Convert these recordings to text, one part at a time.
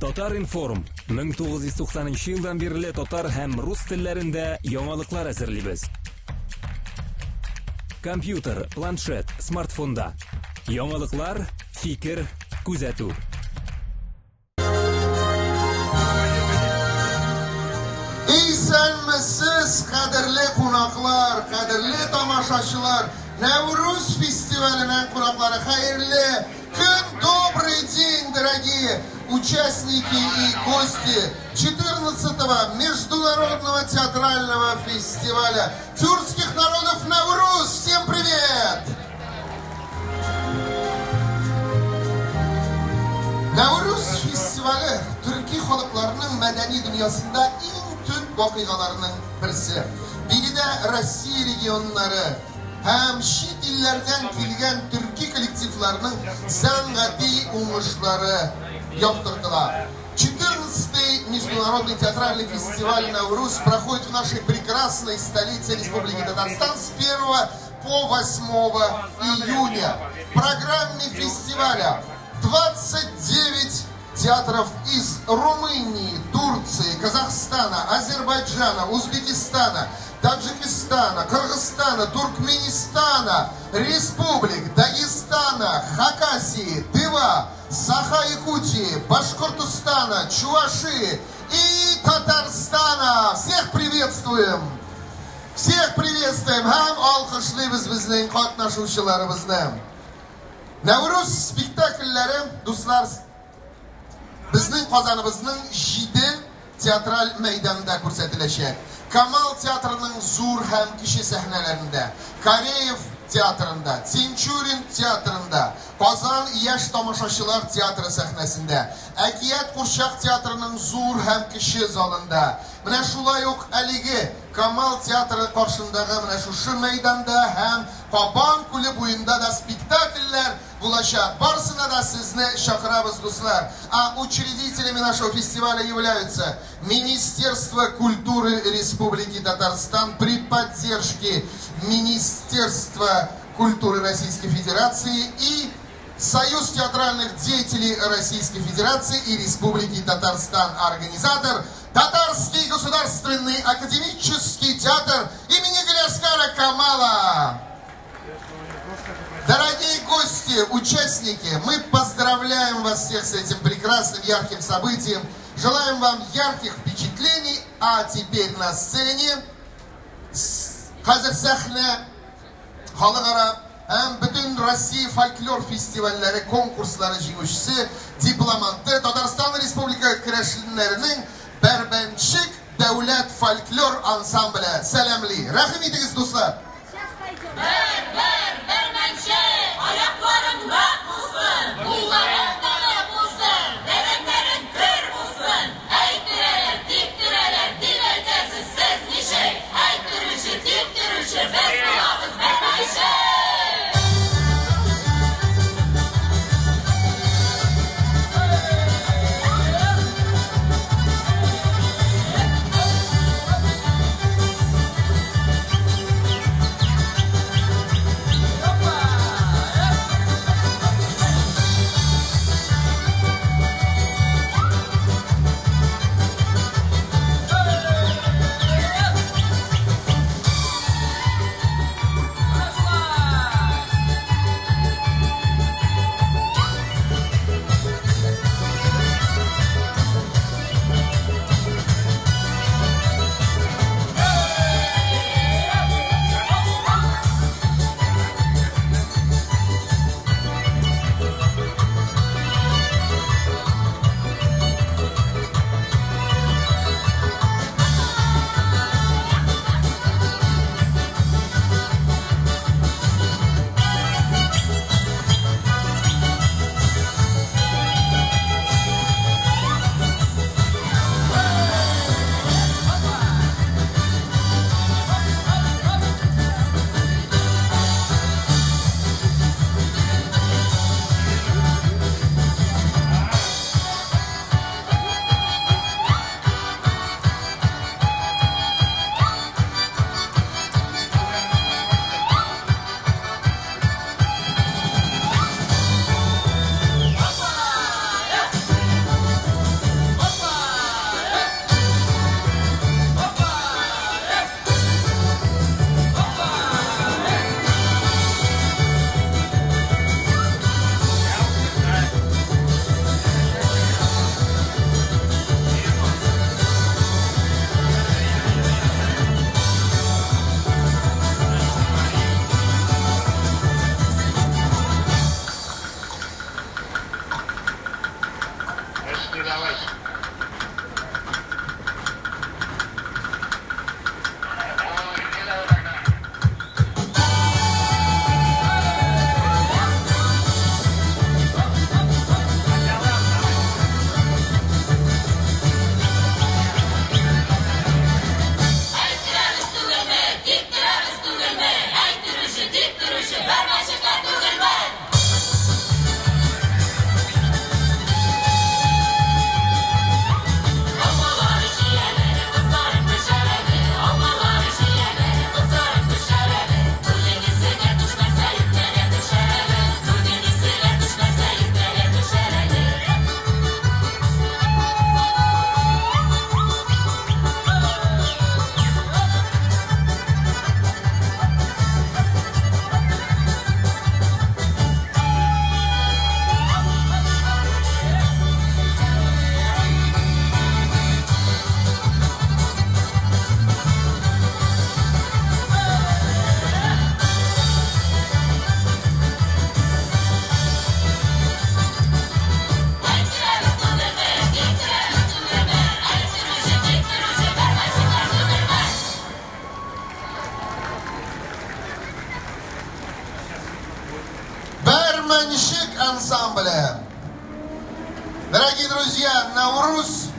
Татар-информ 1990 елдан бирле татар һәм рус телләрендә яңалыклар әзерлибез. Компьютер, планшет, смартфонда. Яңалыклар, фикер, күзәтү. Исәнмесез, кадерле кунаклар, кадерле тамашачылар! Нәүрүз фестиваленең кунаклары, хәерле көн, добрый день, дорогие участники и гости 14-го международного театрального фестиваля тюркских народов Навруз. Всем привет! Нәүрүз фестивале төрки халыкларының мәдәни дөньясында иң төп вакыйгаларның берсе. Биредә Россия регионнары һәм чит илләрдән килгән төрки коллективларның сәнгати уңышлары яктыртыла. 14-й международный театральный фестиваль «Навруз» проходит в нашей прекрасной столице Республики Татарстан с 1 по 8 июня. В программе фестиваля 29 театров из Румынии, Турции, Казахстана, Азербайджана, Узбекистана, Таджикистана, Кыргызстана, Туркменистана, республик Дагестана, Хакасии, Тыва, Саха-Якутии, Башкортостана, Чувашии и Татарстана. Всех приветствуем! Всех приветствуем! Һәм алкышлыйбыз безнең катнашучыларыбызны. Нәүрүз спектакльләре, дуслар, безнең Казаныбызның 7 театраль мәйданында күрсәтеләчәк. Камал театрының зур һәм кече сәхнәләрендә, Кареев театрында, Тинчурин театрында, Казан яшь тамашачылар театры сәхнәсендә, Әкият курчак театрының зур һәм кече залында. Менә шулай ук әлеге Камал театры каршындагы менә шушы мәйданда һәм Кабан күле буенда да спектакльләр булачак. Барысына да сезне чакырабыз, дуслар. А учредителями нашего фестиваля являются Министерство культуры Республики Татарстан при поддержке Министерства культуры Российской Федерации и Союз театральных деятелей Российской Федерации и Республики Татарстан. Организатор Татарский государственный академический театр имени Галиаскара Камала. Дорогие гости, участники, мы поздравляем вас всех с этим прекрасным, ярким событием. Желаем вам ярких впечатлений. А теперь на сцене хәзер сәхнә халыкара һәм бөтен Россия фольклор фестивальләре конкурслары җиңүчесе, дипломанты, Татарстан Республика керәшеннәренең Бәрбәнчек дәүләт фольклор ансамбле сәламли. Рәхим итегез, дуслар! Бер, бер, бәрмәнчек, аякларың нык булсын, кулларың нык булсын, бәдәннәрең көр булсын. Әйттерәләр, типтерәләр, дип әйтәсез сез ничек? Әйттерүче, типтерүче, без булабыз бәрмәнчек! Давай. Әйттерәбез түгелме, типтерәбез түгелме, әйттерүче, типтерүче, бәрмәнчекләр түгелме? Алмалары чияләре кызарып пешәрәде, алмалары чияләре кызарып пешәрәде. Түлегесенә төшмәсә иртәгә төшәр әле, түлегесенә төшмәсә иртәгә төшәр әле. Әйттерәбез түгелме, типтерәбез түгелме, әйттерүче, типтерүче, бәрмәнчекләр түгелме? Бәрмәнчек ансамбля. Дорогие друзья, Науруз,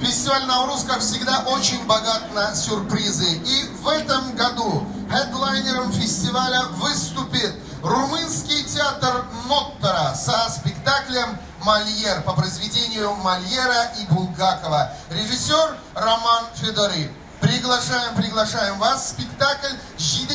фестиваль Науруз, как всегда, очень богат на сюрпризы. И в этом году хедлайнером фестиваля выступит румынский театр Ноттера со спектаклем «Мольер» по произведению Мольера и Булгакова. Режиссер Роман Федори. Приглашаем, приглашаем вас. Спектакль 7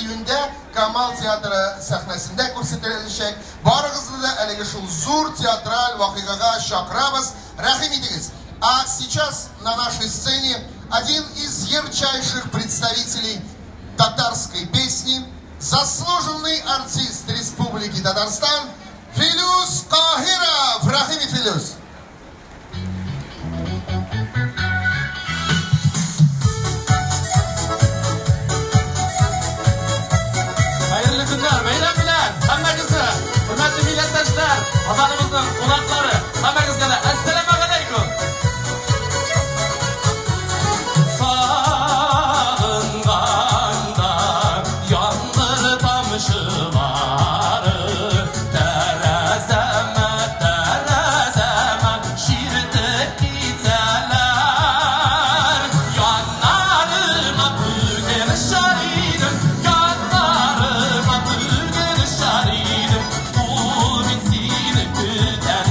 июньдә Камал театры сәхнәсендә күрсәтеләчәк. Барыгызны да әлеге шул зур театраль вакыйгага чакырабыз. Рәхим итегез. А сейчас на нашей сцене один из ярчайших представителей татарской песни, заслуженный артист Республики Татарстан Филюс Каһиров. Рәхим ит, Филюс. Хәерле көннәр, бәйрәм белән һәммәгезне, хөрмәтле милләттәшләр, Ватаныбызның кунаклары, һәммәгезгә дә әссәламегаләйкүм. Сагынганда яңгыр тамчылары тәрәзәмә, тәрәзәмә чиртеп китәләр. Яннарыма бүген очар идем, яннарыма бүген очар идем. Ул мин сине көтәм.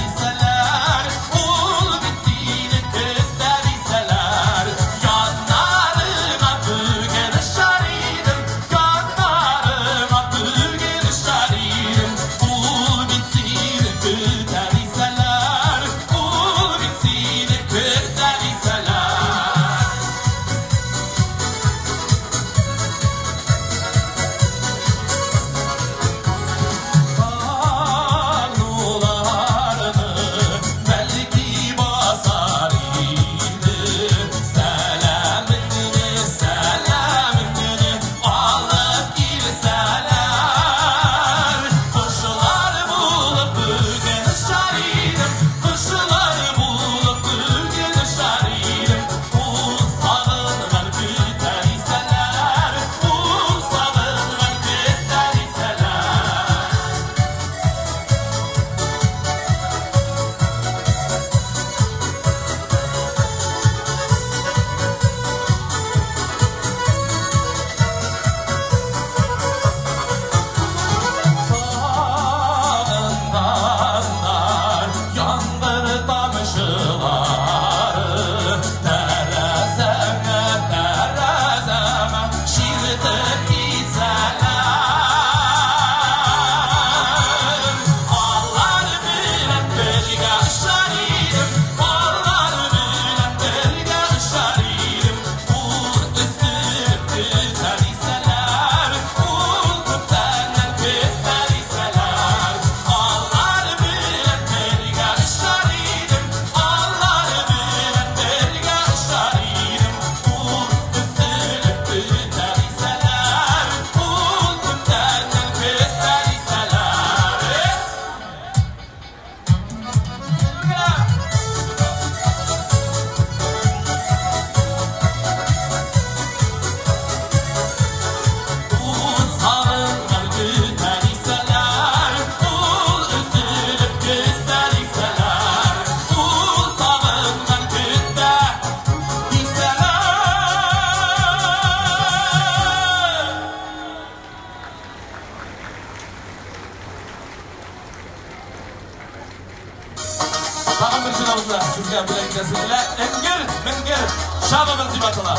Сезгә бүләк итәсе килә. Эңгер, меңгер, чабыгыз дип атала.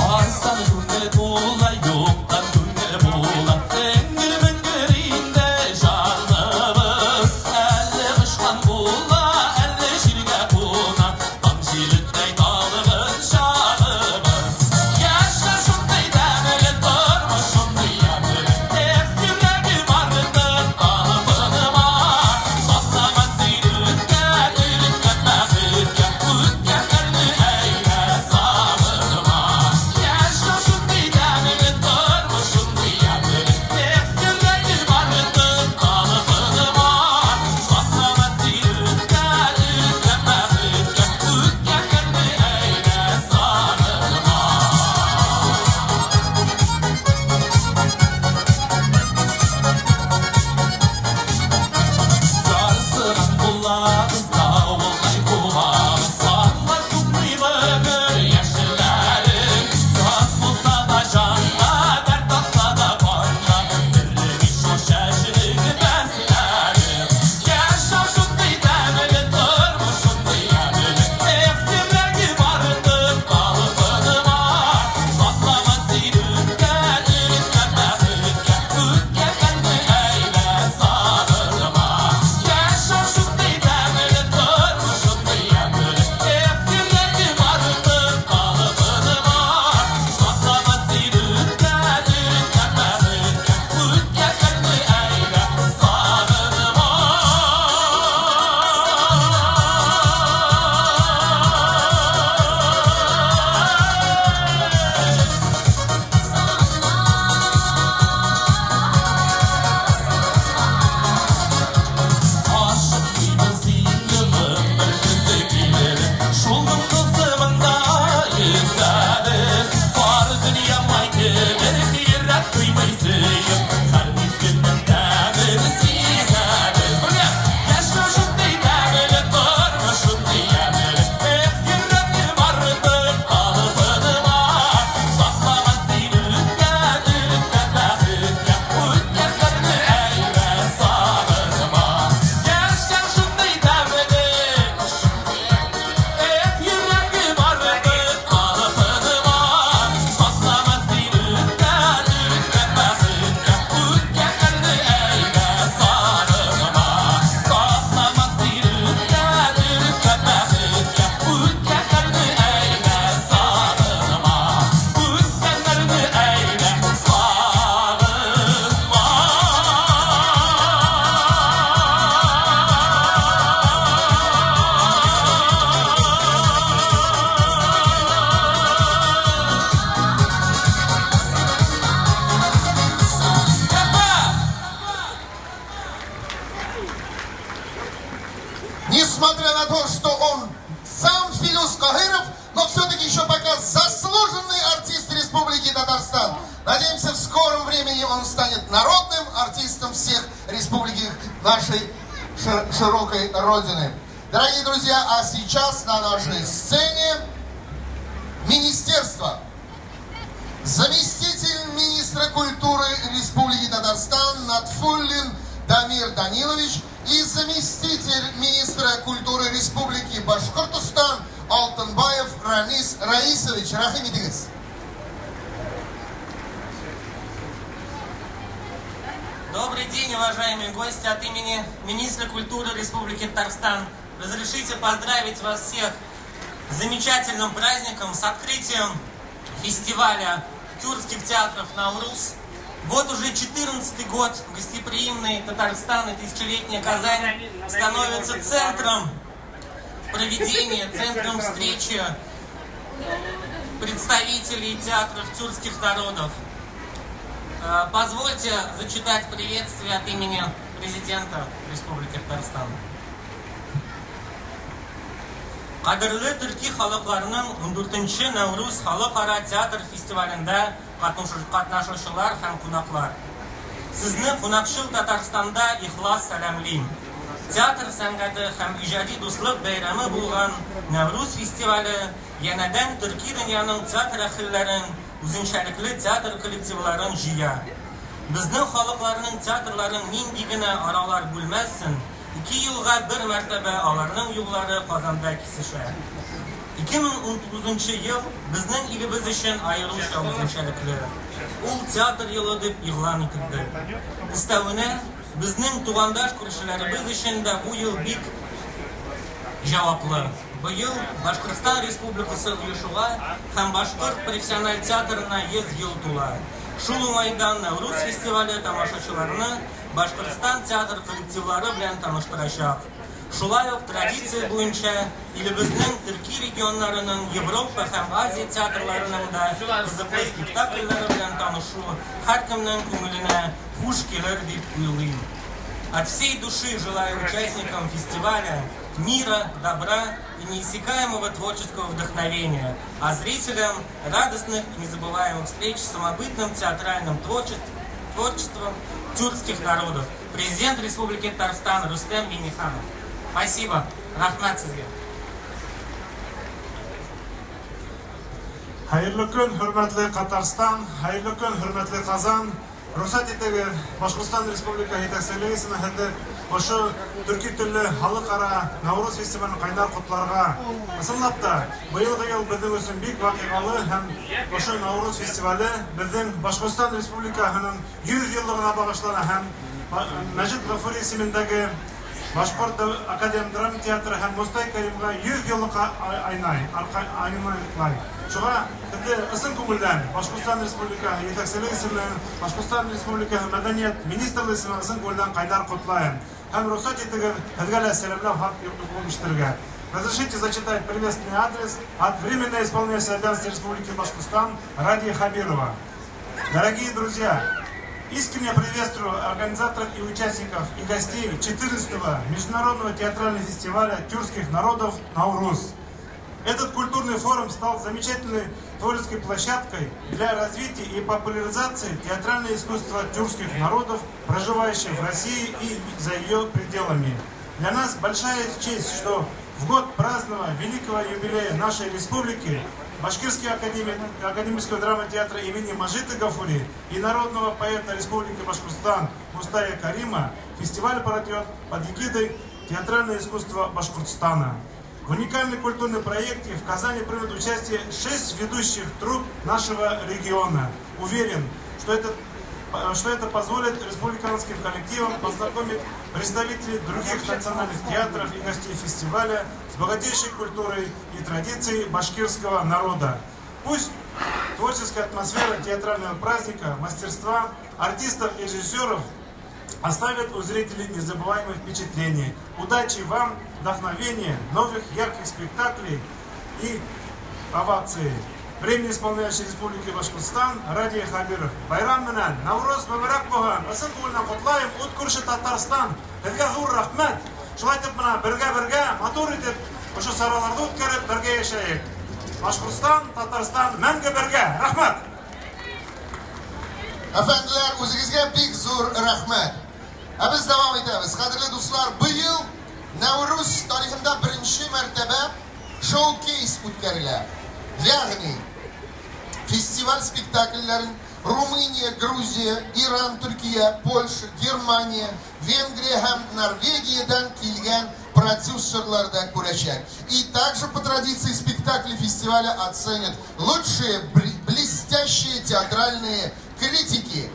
Арыстан күңел тула, юктан күңел була. Эңгер-меңгер инде җаныбыз. Әле очкан була, әле җиргә куна. Таң җиледәй талгын чагыбыз. Яшьләр шундый тәмле, тормыш шундый ямьле. Эх, йөрәгем артык талпынма. Саклаган син үткән, өйрәткән бәхеткә. Үткәннәрне әйлә сагынма. Яшәү шундый тәмле, тормыш шундый ямьле. Эх, йөрәгем артык талпынма. Саклаган син үткән, өйрәткән бәхеткә. Үткәннәрне әйлә сагынма. Ярсыган булабыз, давылдай кубабыз, Санга сукмый гомер яшелләрен. Яз булса да җанга, дәрт акса да канга, Берлеге шул чәчнең бәсләре. Яшәү шундый тәмле, тормыш шундый ямьле. Эх, йөрәгем артык талпынма. Саклаган син үткән, өйрәткән бәхеткә. Үткәннәрне әйлә сагынма. Яшәү шундый тәмле, тормыш шундый ямьле. Эх, йөрәгем артык талпынма. Саклаган син үткән, өйрәткән бәхеткә. Үткәннәрне әйлә сагынма. Ашык сине гомер көзе килер, Шулның тылсымында йөзәбез. Бар дөнья май кебек, йөрәк туймый сөеп, Һәр мизгелнең тәмен сизәбез. Бергә! Яшәү шундый тәмле, тормыш шундый ямьле. Эх, йөрәгем артык талпынма. Саклаган син үткән, өйрәткән бәхеткә. Үткәннәрне әйлә сагынма. Яшәү шундый тәмле, Эх, йөрәгем артык талпынма. Саклаган син үткән, өйрәткән бәхеткә. Үткәннәрне әйлә сагынма. Саклаган син үткән, өйрәткән бәхеткә. Үткәннәрне әйлә сагынма. Үткәннәрне әйлә сагынма. Несмотря на то, что он сам Филюс Каһиров, но все-таки еще пока заслуженный артист Республики Татарстан. Надеемся, в скором времени он станет народным артистом всех республики нашей широкой Родины. Дорогие друзья, а сейчас на нашей сцене Министерство. Заместитель министра культуры Республики Татарстан Натфуллин Дамир Данилович и заместитель министра культуры Республики Башкортостан Алтынбаев Ранис Раисович. Рәхим итегез. Добрый день, уважаемые гости. От имени министра культуры Республики Татарстан разрешите поздравить вас всех с замечательным праздником, с открытием фестиваля тюркских театров «Науруз». Вот уже 14-й год гостеприимный Татарстан и тысячелетняя Казань становятся центром проведения, центром встречи представителей театров тюркских народов. Позвольте зачитать приветствие от имени президента Республики Татарстан. Кадерле төрки халыкларының 14 Нәүрүз халыкара театр фестивалендә катнашучылар һәм кунаклар. Сезне кунакчыл Татарстанда ихлас сәламлим. Театр сәнгате һәм иҗади дуслык бәйрәме булган Нәүрүз фестивале янәдән төрки дөньяның театр әһелләрен, үзенчәлекле театр коллективларын җыя. Безнең халыкларның театрларын нинди генә аралар бүлмәсен, ике елга бер мәртәбә аларның юллары Казанда кисешә. 2019 ел безнең илебез өчен аеруча үзенчәлекле. Ул театр елы дип игълан ителде. Өстәвенә, безнең тугандаш күршеләребез өчен дә бу ел бик җаваплы. Быел Башкортстан Республикасы оешуга һәм Башкорт профессиональ театрына 100 ел тула. Шул уңайдан Нәүрүз фестивале тамашачыларны Башкортстан театр коллективлары белән таныштырачак. Шулай ук традиция буенча илебезнең төрки регионнарының, Европа һәм Азия театрларының да кызыклы спектакльләре белән танышу һәркемнең күңеленә хуш килер дип уйлыйм. От всей души желаю участникам фестиваля мира, добра и неиссякаемого творческого вдохновения, а зрителям радостных и незабываемых встреч с самобытным театральным творчеством тюркских народов. Президент Республики Татарстан Рустем Минниханов. Спасибо. Рәхмәт сезгә. Хәерле көн, хөрмәтле Татарстан, хәерле көн, хөрмәтле Казан. Рөхсәт итегез, Башкортстан Республика җитәкчелеге исеменнән ошо төрки телле халыкара Нәүрүз фестивален кайнар котларга. Ысынлап та, быелгы ел безнең өчен бик вакыйгалы һәм ошо Нәүрүз фестивале безнең Башкортстан Республикасының 100 еллыгына багышлана һәм Мәҗит Гафури исемендәге Башкорт академия драма театры һәм Мостай Кәримгә 100 еллык айнай, айнай. Шуңа инде ысын күңелдән Башкортстан Республика җитәкчелеге исеменнән Башкортстан Республика мәдәният министрлыгы исеменнән ысын күңелдән кайнар котлайм. Һәм рөхсәт итегез, һеҙгә лә сәламләү хат укып. Разрешите зачитать приветственный адрес от временно исполняющей обязанности Республики Башкортостан Радия Хабирова. Дорогие друзья, искренне приветствую организаторов и участников и гостей 14-го Международного театрального фестиваля тюркских народов «Науруз». Этот культурный форум стал замечательной творческой площадкой для развития и популяризации театрального искусства тюркских народов, проживающих в России и за ее пределами. Для нас большая честь, что в год празднования великого юбилея нашей республики Башкирский академического драматеатра имени Мажита Гафури и народного поэта Республики Башкортостан Мустая Карима фестиваль пройдет под эгидой «Театральное искусство Башкортостана». В уникальном культурном проекте в Казани примут участие 6 ведущих трупп нашего региона. Уверен, что это позволит республиканским коллективам познакомить представителей других национальных театров и гостей фестиваля с богатейшей культурой и традицией башкирского народа. Пусть творческая атмосфера театрального праздника, мастерства артистов и режиссеров оставит у зрителей незабываемые впечатления. Удачи вам, вдохновения, новых ярких спектаклей и овации. Временно исполняющий Республики Башкортостан Радий Хабиров. Байрам менән, Нәүрүз мөбәрәк булһын, ысын күңелдән котлайым, ут күрше Татарстан, һеҙгә ҙур рәхмәт. Шулай итеп бына бергә-бергә матур итеп ошо сараларҙы үткәреп бергә йәшәйек. Башкортостан, Татарстан мәңге бергә. Рәхмәт. Әфәнделәр, үзегезгә бик зур рәхмәт. Ә без дәвам итәбез. Кадерле дуслар, быел Нәүрүз тарихында беренче мәртәбә шоу-кейс үткәрелә. Ягъни фестиваль спектакльләрен Румыния, Грузия, Иран, Төркия, Польша, Германия, Венгрия һәм Норвегиядән килгән продюсерлар да күрәчәк. И также по традиции спектакли фестиваля оценят лучшие блестящие театральные критики.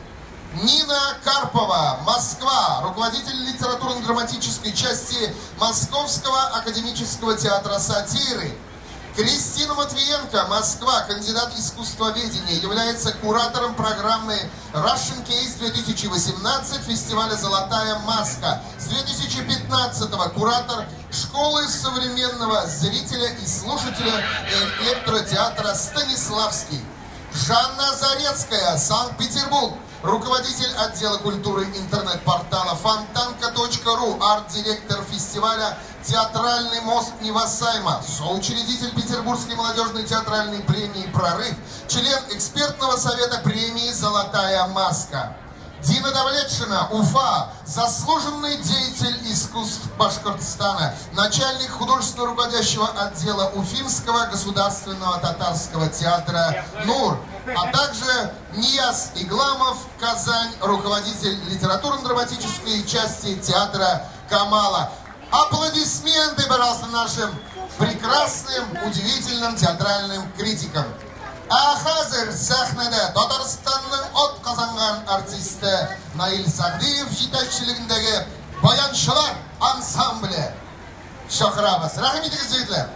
Нина Карпова, Москва, руководитель литературно-драматической части Московского академического театра сатиры. Кристина Матвиенко, Москва, кандидат искусствоведения, является куратором программы Russian Case 2018 фестиваля «Золотая маска». С 2015-го куратор школы современного зрителя и слушателя электротеатра «Станиславский». Жанна Зарецкая, Санкт-Петербург, руководитель отдела культуры интернет-портала фонтанка.ру, арт-директор фестиваля «Театральный мост Невасайма», соучредитель Петербургской молодежной театральной премии «Прорыв», член экспертного совета премии «Золотая маска». Дина Давлетшина, Уфа, заслуженный деятель искусств Башкортостана, начальник художественно руководящего отдела Уфимского государственного татарского театра «Нур», а также Нияз Игламов, Казань, руководитель литературно-драматической части театра «Камала». Аплодисменты, пожалуйста, нашим прекрасным, удивительным театральным критикам. Ә хәзер сәхнәдә Татарстанның атказанган артисты Наил Сагдиев җитәкчелегендәге баянчылар ансамбле чакырабыз. Рәхим итегез, егетләр.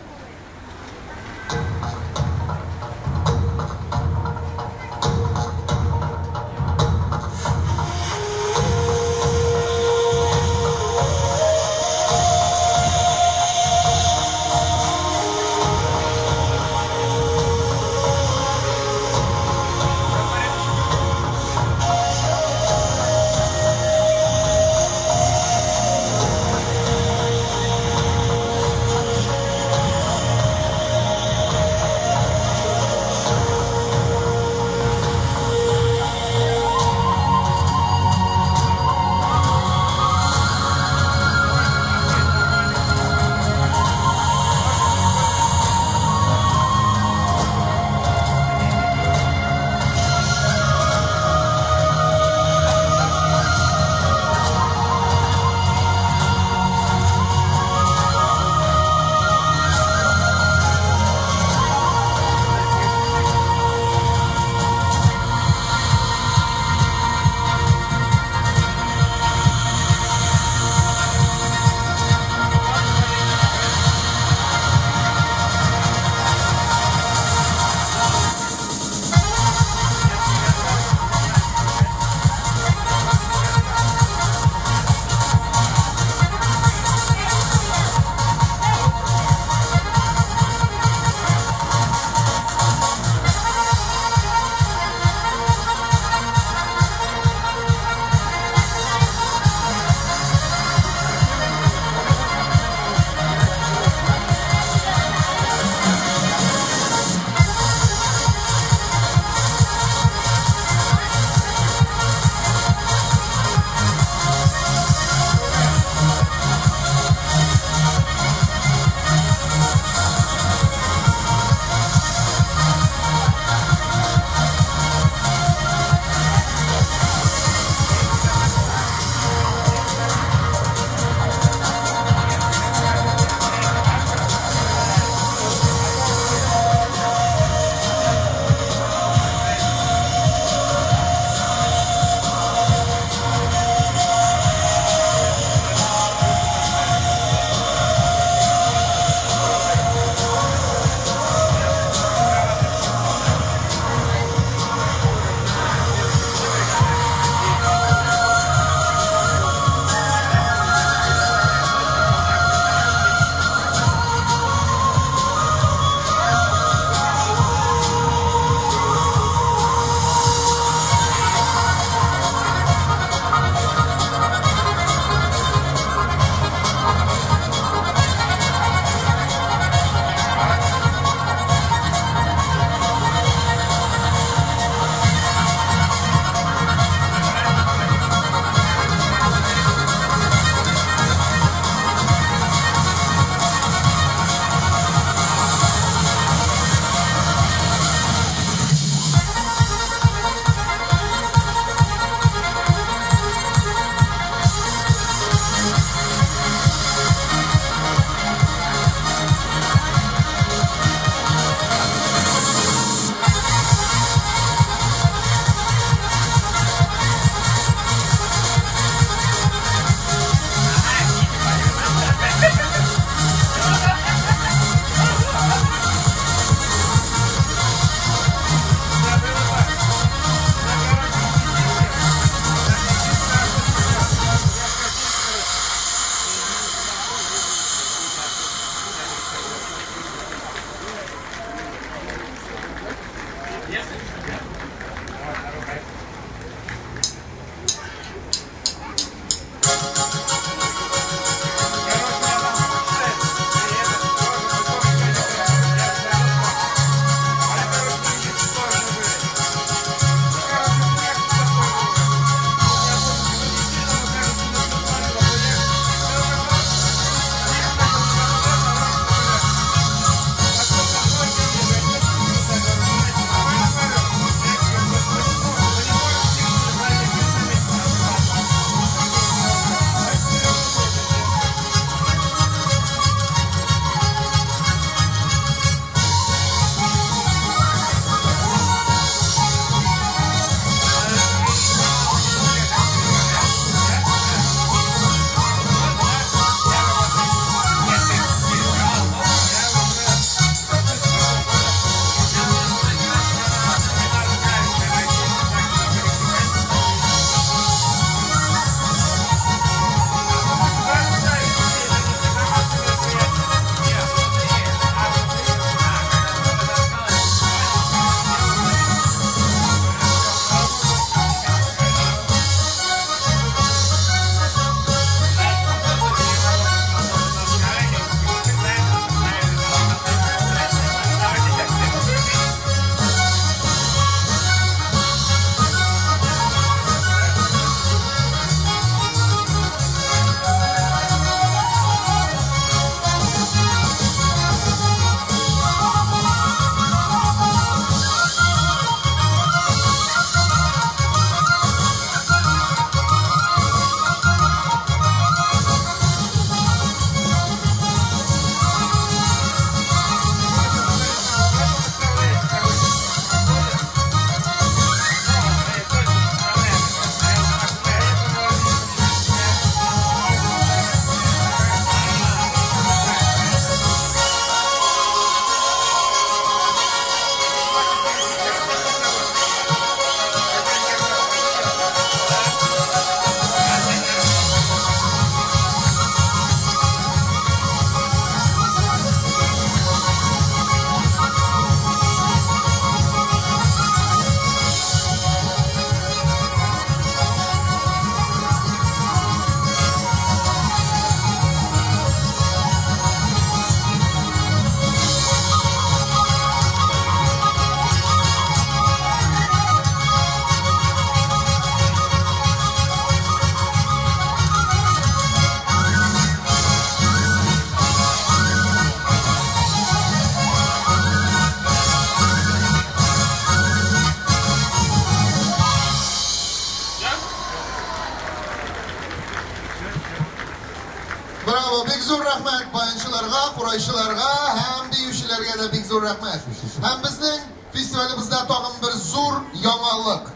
Курнайчыларга һәм биючеләргә дә бик зур рәхмәт. Һәм безнең фестивалебездә тагын бер зур яңалык.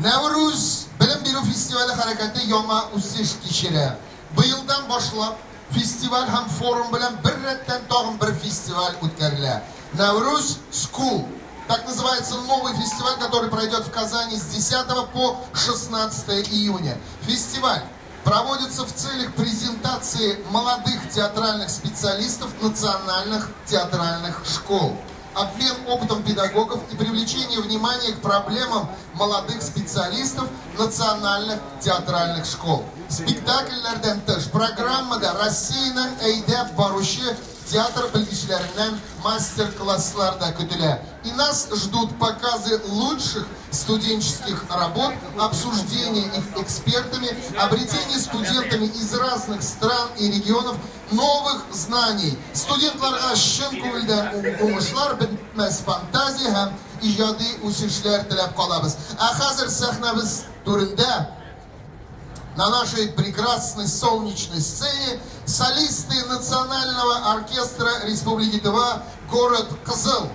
Нәүрүз белем бирү фестивале хәрәкәте яңа үсеш кичерә. Быелдан башлап фестиваль һәм форум белән бер рәттән тагын бер фестиваль үткәрелә. Нәүрүз School. Так называется новый фестиваль, который пройдет в Казани с 10 по 16 июня. Фестиваль проводится в целях презентации молодых театральных специалистов национальных театральных школ, обмен опытом педагогов и привлечение внимания к проблемам молодых специалистов национальных театральных школ. Спектакльләрдән тыш программада Россиянең әйдәп баручы театр белгечләреннән мастер-класслар да көтелә. И нас ждут показы лучших студенческих работ, обсуждение их экспертами, обретение студентами из разных стран и регионов новых знаний. Студентларга чын күңелдән уңышлар, бетмәс фантазия һәм иҗади үсешләр теләп калабыз. Ә хәзер сәхнәбез түрендә, на нашей прекрасной солнечной сцене, солисты Национального оркестра Республики Тыва, город Кызыл.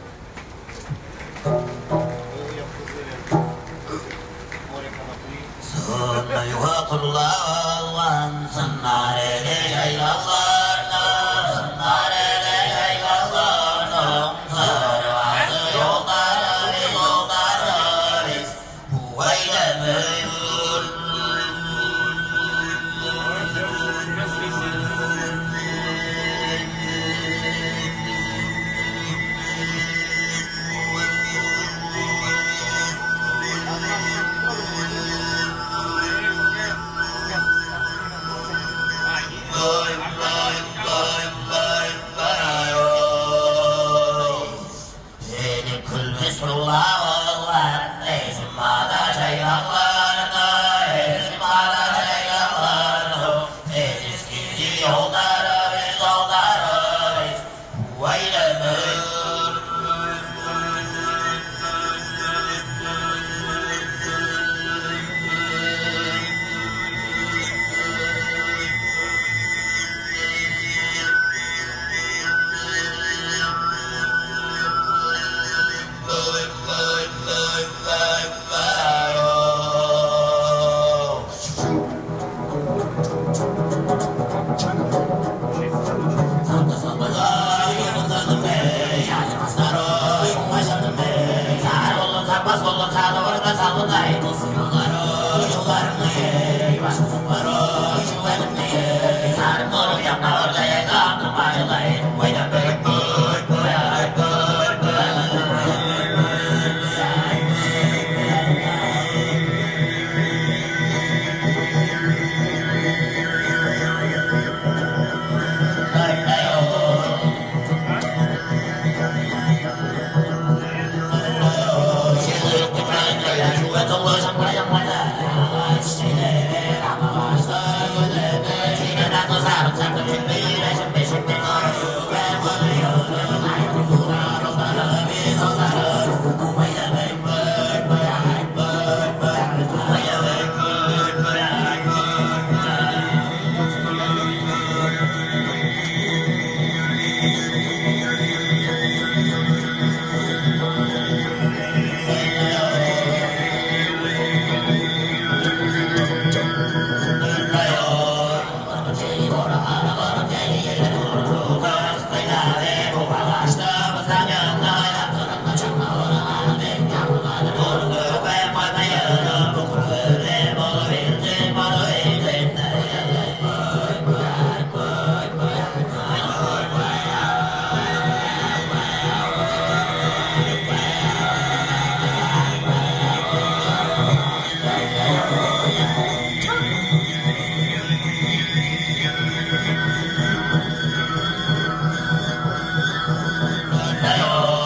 Hey!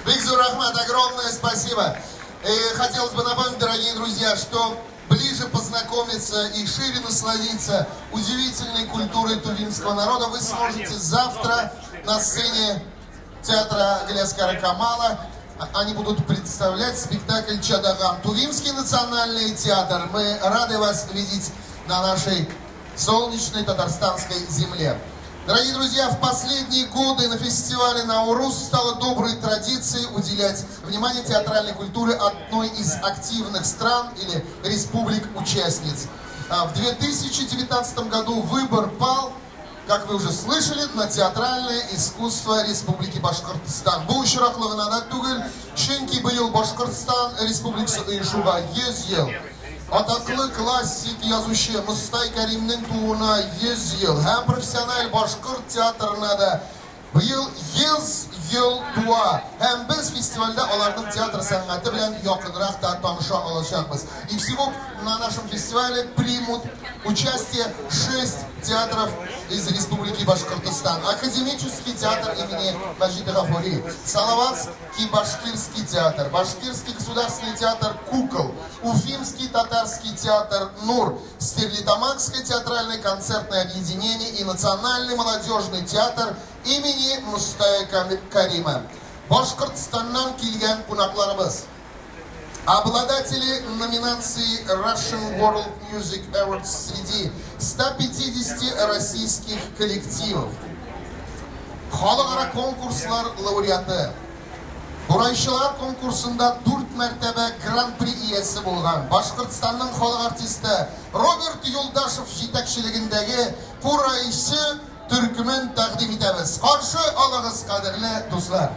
Бик зур рәхмәт, огромное спасибо. И хотелось бы напомнить, дорогие друзья, что ближе познакомиться и шире насладиться удивительной культурой тувинского народа вы сможете завтра на сцене театра Галиаскара Камала. Они будут представлять спектакль «Чадаган». Тувинский национальный театр. Мы рады вас видеть на нашей солнечной татарстанской земле. Дорогие друзья, в последние годы на фестивале «Науруз» стало доброй традицией уделять внимание театральной культуре одной из активных стран или республик-участниц. В 2019 году выбор пал, как вы уже слышали, на театральное искусство Республики Башкортостан. Бу очраклы гына да түгел, чөнки быел Башкортстан Республикасы оешуга 100 ел. Атаклы классик язучы Мостай Кәримнең тууына 100 ел һәм профессиональ башкорт театрына да быел 100 ел туа. Һәм без фестивальдә аларның театр сәнгате белән якынрак та таныша алачакбыз. И всего на нашем фестивале примут участие 6 театров из Республики Башкортостан. Академический театр имени Мажита Гафури, Салаватский башкирский театр, Башкирский государственный театр «Кукол», Уфимский татарский театр «Нур», Стерлитамакское театральное концертное объединение и Национальный молодежный театр имени Мустая Карима. Башкортстаннан килгән кунакларыбыз. Обладатели номинации Russian World Music Awards среди 150 российских коллективов. Халыкара конкурслар лауреаты. Курайчылар конкурсында 4 мәртәбә гран-при иясе булган Башкортстанның халык артисты Роберт Юлдашев җитәкчелегендәге Курайчы төркемен тәкъдим итәбез. Каршы алыгыз, кадерле дуслар.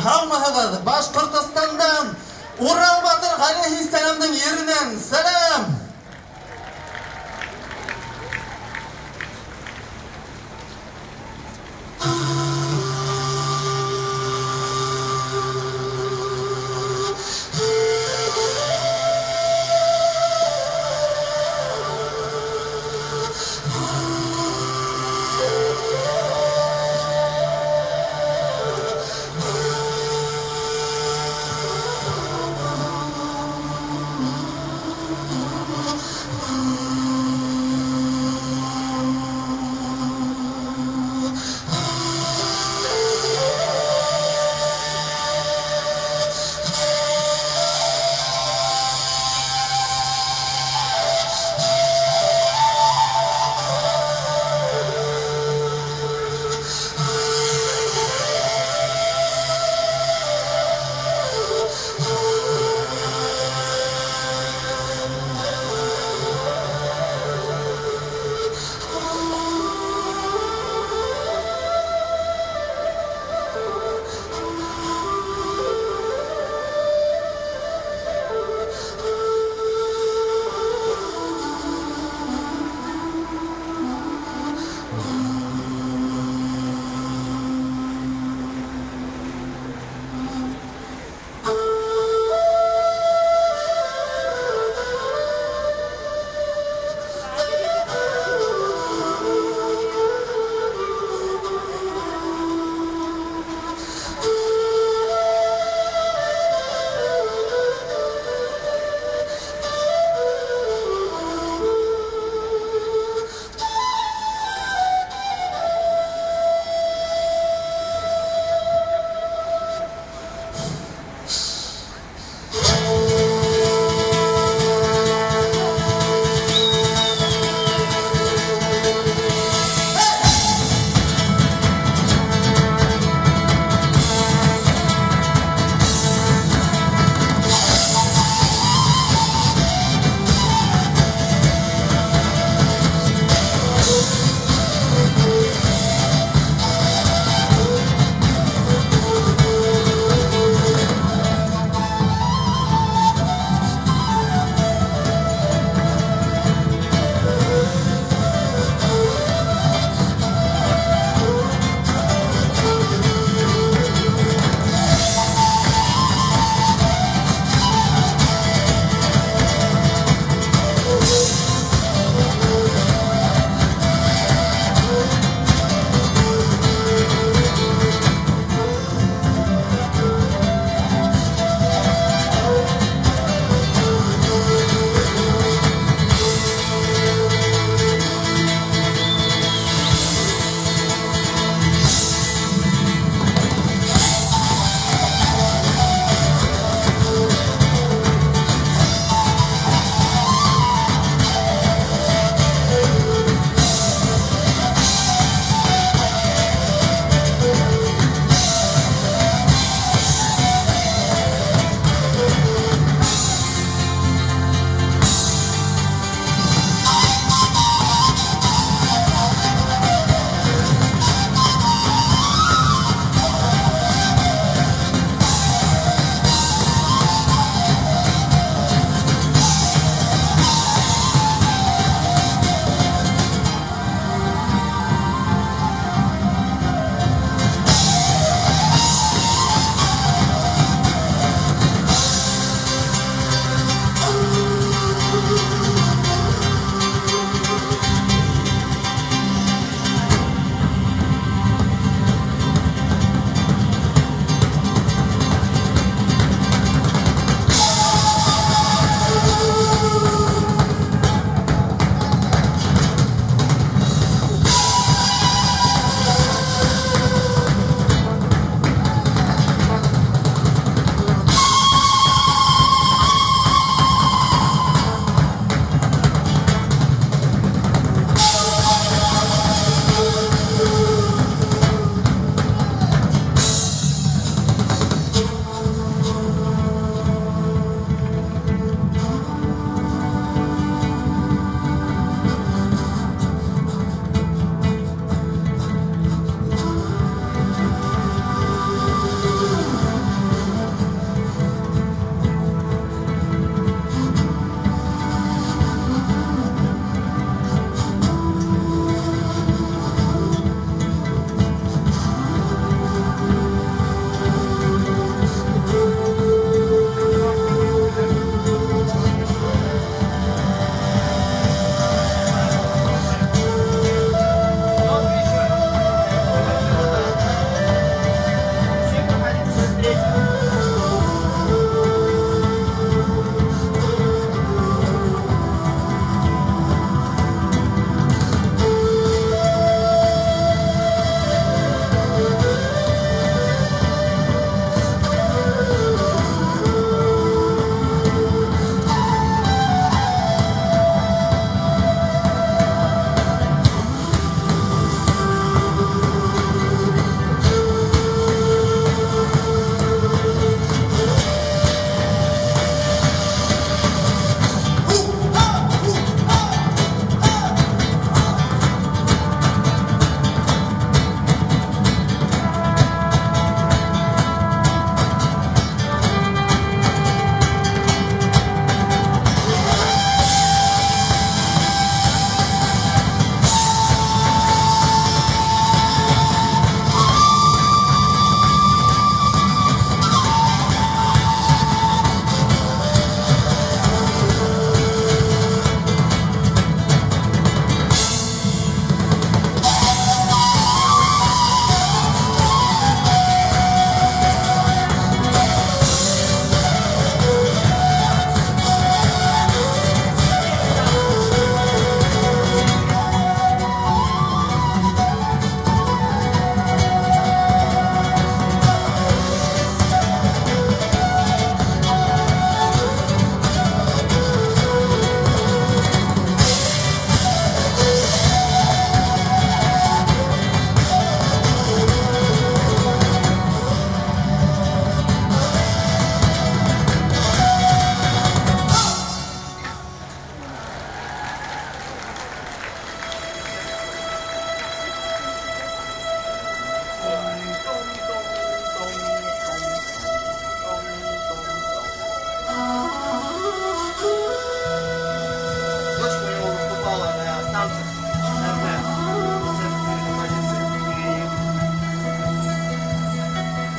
Һаумыһыгыз, Башкортостандан, Урал батыр галәйһиссәламның ереннән сәлам!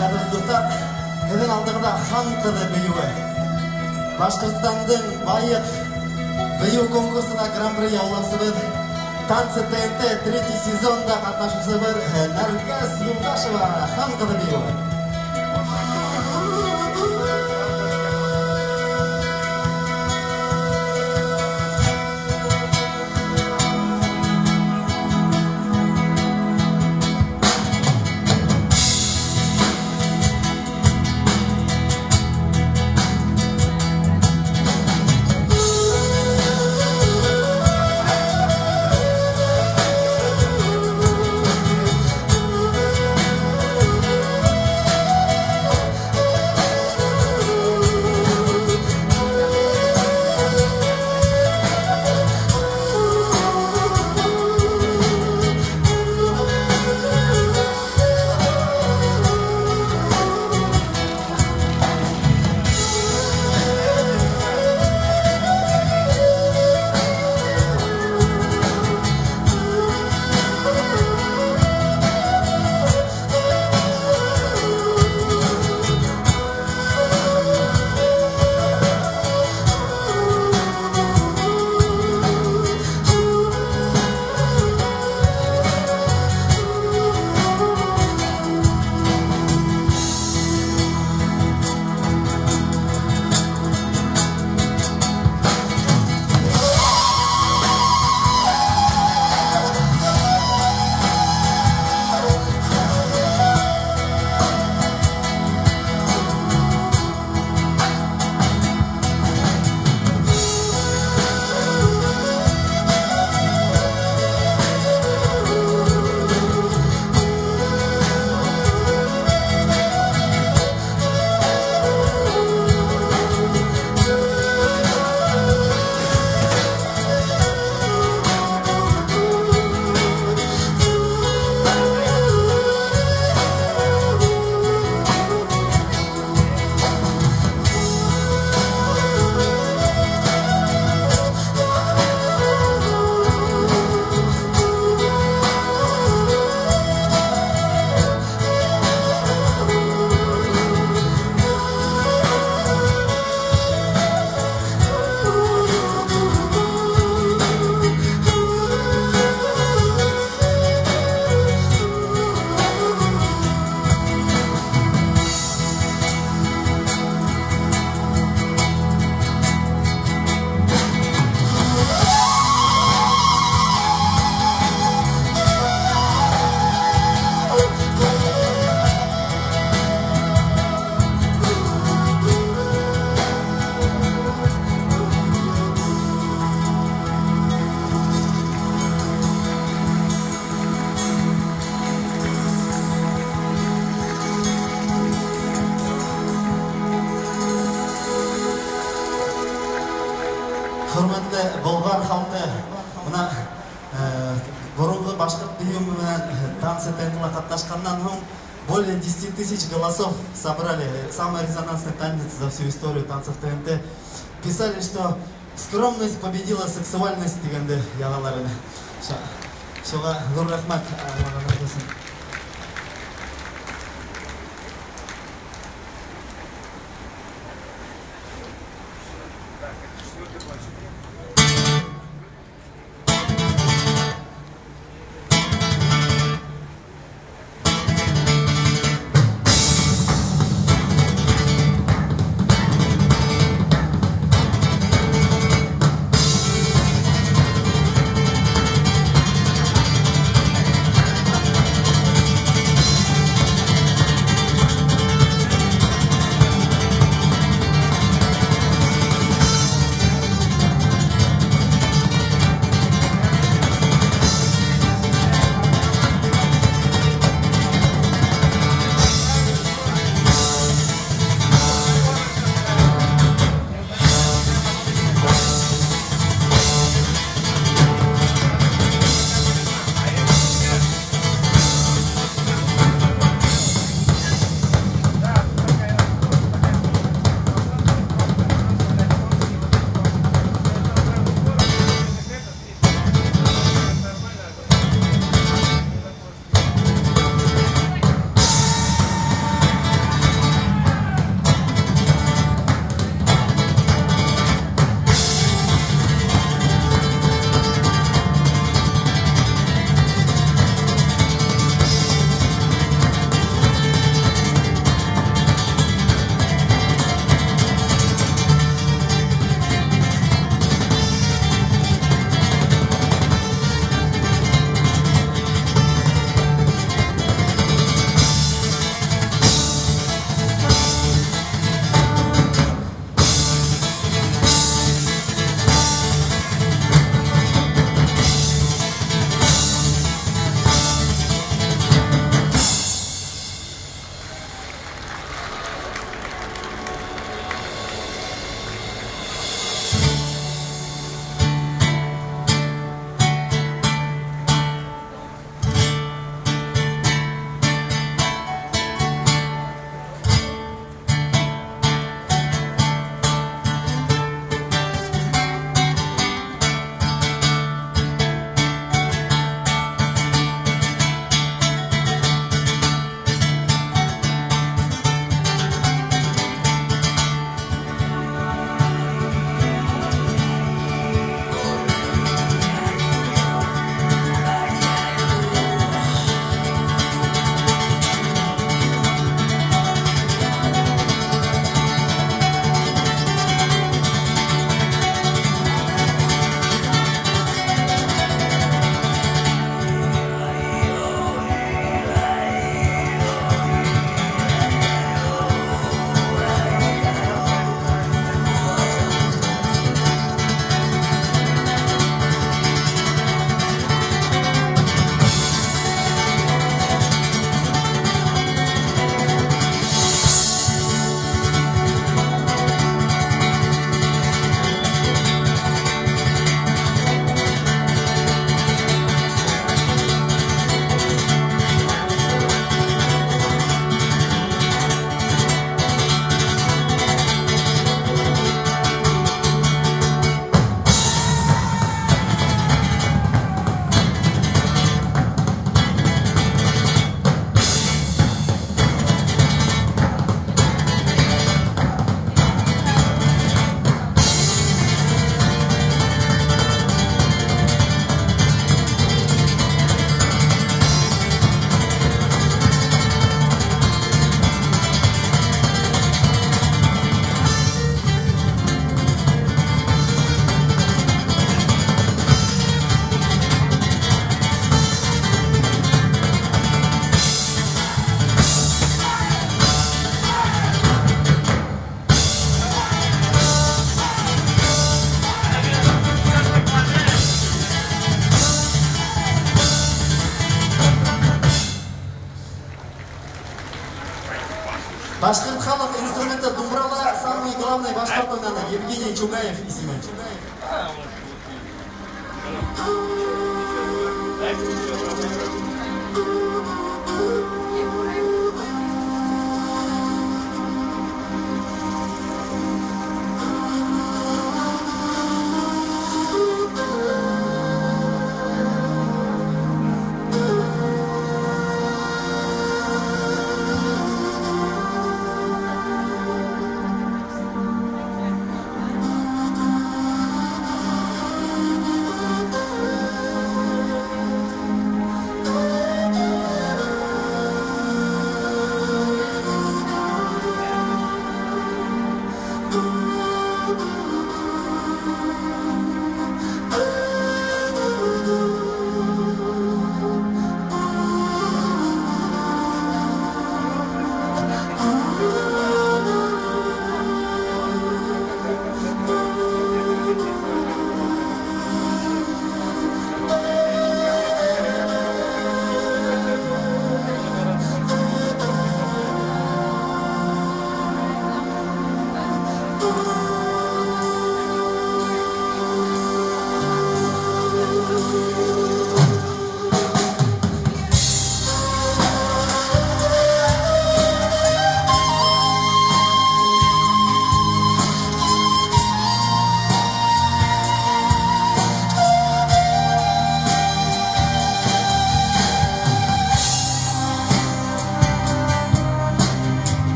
Кадерле дуслар, һеҙҙең алдығыҙҙа «Хан ҡыҙы» бейеүе. Башҡортостандың байыҡ бейеү конкурсына гран-при яулаусыбыҙ, «Танцы ТНТ» третий сезонда ҡатнашыусыбыҙ Нәргәс Юлдашева, «Хан ҡыҙы» бейеүе. Хөрмәтле Болгар халҡы, бына боронғо башҡорт бейеүе менән «Танцы ТНТ» ҡатнашҡандан һуң более 10 тысяч голосов собрали. Самый резонансный танец за всю историю «Танцев ТНТ». Писали, что скромность победила сексуальность тигәнде яҙалар ине. Шуға ҙур рәхмәт. Алла разы булһын. Башкорт халык инструменты думбрала самый главный башкорт уйнады Евгений Чугаев исеме.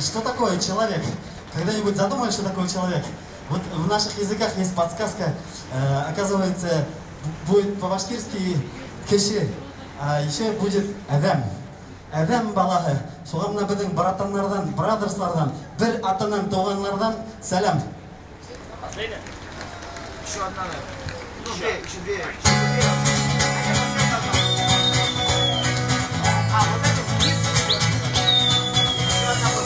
Что такое человек? Когда-нибудь задумались, что такое человек? Вот в наших языках есть подсказка. Оказывается, будет по-башкирски кеше, а еще будет әҙәм. Әҙәм балаһы. Шуға бына беҙҙең братаннарҙан, брадерсларҙан, бер атанан тыуғанларҙан сәләм. Последняя? Еще одна, наверное. Ну, две, еще две. Еще две. А, вот это вниз. Еще одна вот.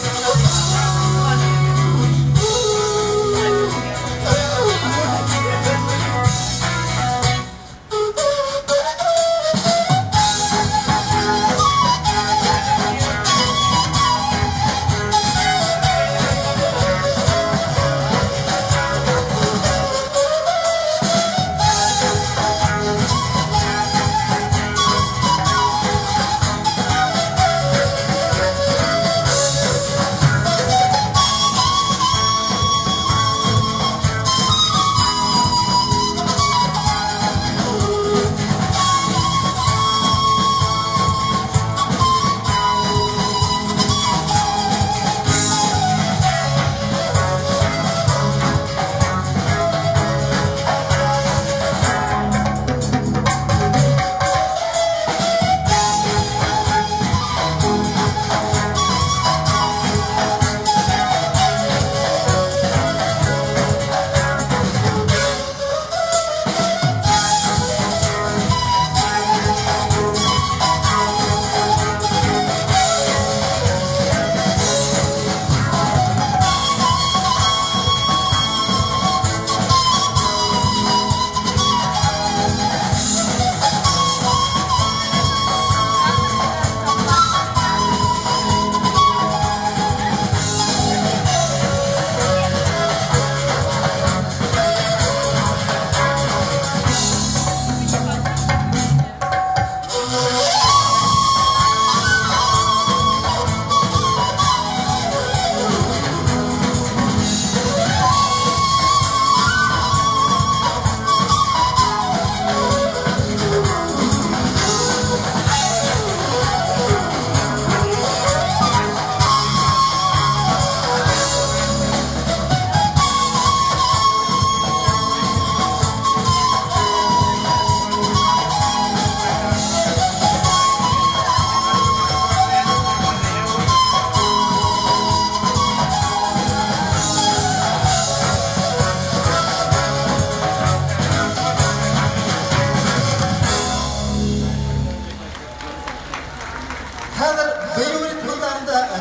Thank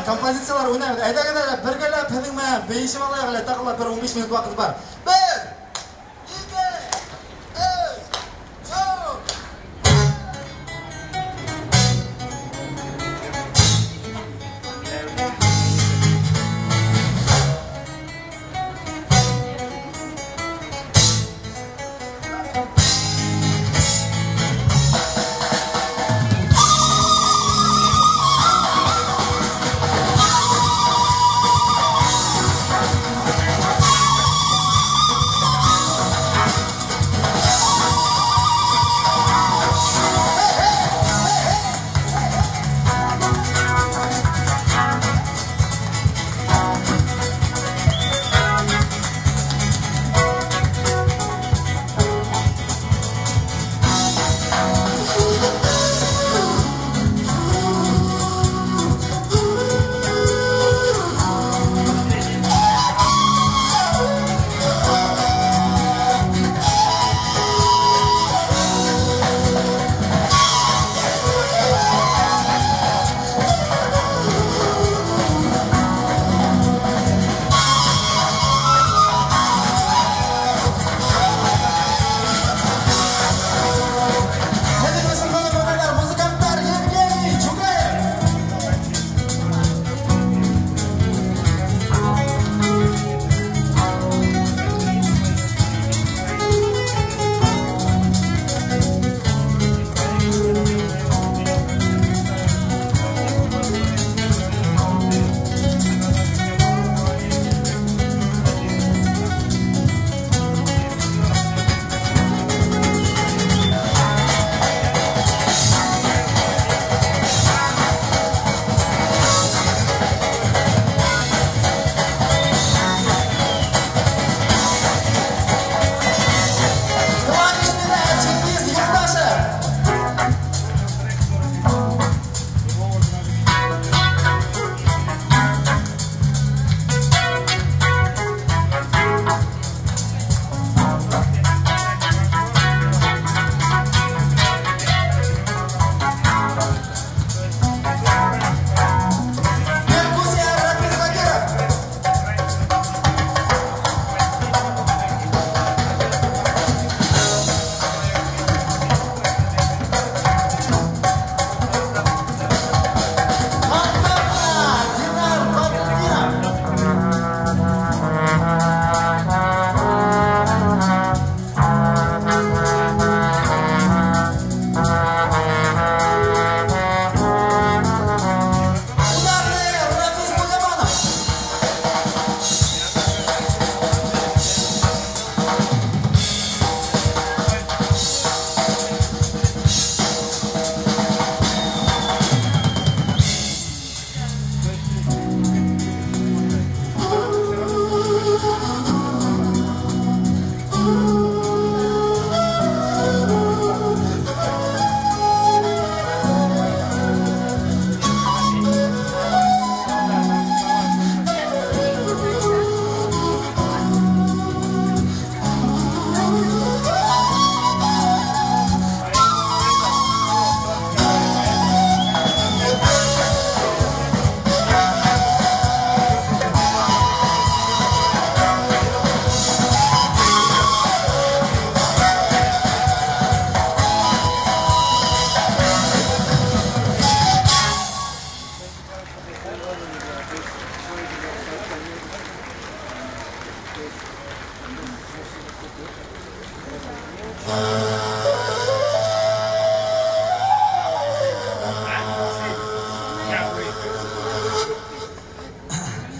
композициялар уйнайбыз. Әйдәгез әле бергәләп һеҙҙең менән бейешеп алайыҡ әле, тағы ла бер 15 минут ваҡыт бар. Бер, ике, өс, дүрт.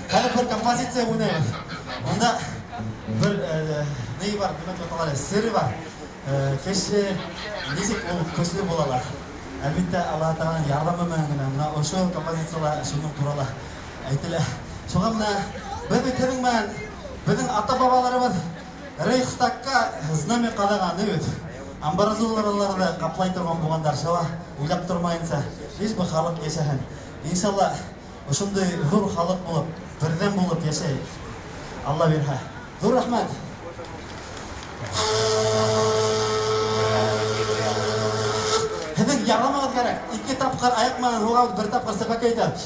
Хәҙер бер композиция уйнайбыҙ. Унда бер ни бар, нимә тип атала, сере бар. Кеше нисек ул көслө була ала. Әлбиттә, Аллаһ Тәғәләнең ярҙамы менән генә. Мына ошо композицияла шуның турала әйтелә. Шуға мына беҙ бит һеҙҙең менән беҙҙең ата-бабаларыбыҙ Рейхстагка знамя ҡаҙаған бит. Амбразураларҙы ҡаплай торған булғандар. Шуға уйлап тормайынса, лишь бы халыҡ йәшәһен. Иншалла, ошондай ҙур халыҡ булып, берҙәм булып йәшәйек. Алла бирһә. Ҙур рәхмәт. Һеҙҙең ярҙамығыҙ кәрәк. Ике тапҡыр аяҡ менән һуғабыҙ, бер тапҡыр сәпәкәй итәбеҙ.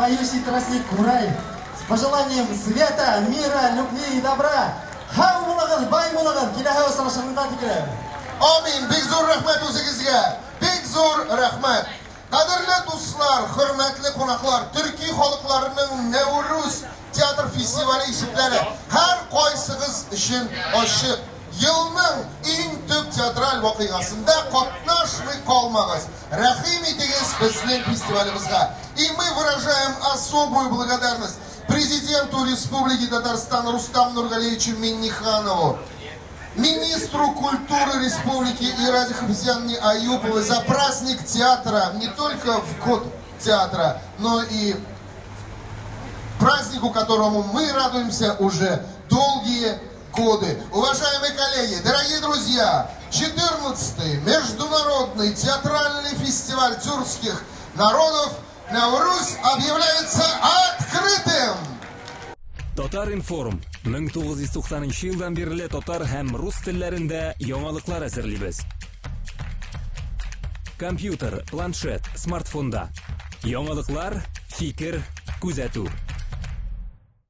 поющий тростник Курай. С пожеланием света, мира, любви и добра. Һау булыгыз, бай булыгыз, киләһе осрашуга тиклем. Амин. Бик зур рәхмәт үзегезгә. Бик зур рәхмәт. Кадерле дуслар, хөрмәтле кунаклар, төрки халыкларының Нәүрүз театр фестивале ишекләре һәр кайсыгыз өчен ачык. Елның иң төп театраль вакыйгасында катнашмый калмагыз. Рәхим итегез безнең фестивалебезгә. И мы выражаем особую благодарность президенту Республики Татарстан Рустаму Нургалиевичу Минниханову, министру культуры Республики Ираде Хафизяновне Аюповой за праздник театра не только в год театра, но и празднику, которому мы радуемся уже долгие годы. Уважаемые коллеги, дорогие друзья, 14-й международный театральный фестиваль тюркских народов Науруз объявляется открытым! Татар-информ 1990 елдан бирле татар һәм рус телләрендә яңалыклар әзерлибез. Компьютер, планшет, смартфонда. Яңалыклар, фикер, күзәтү.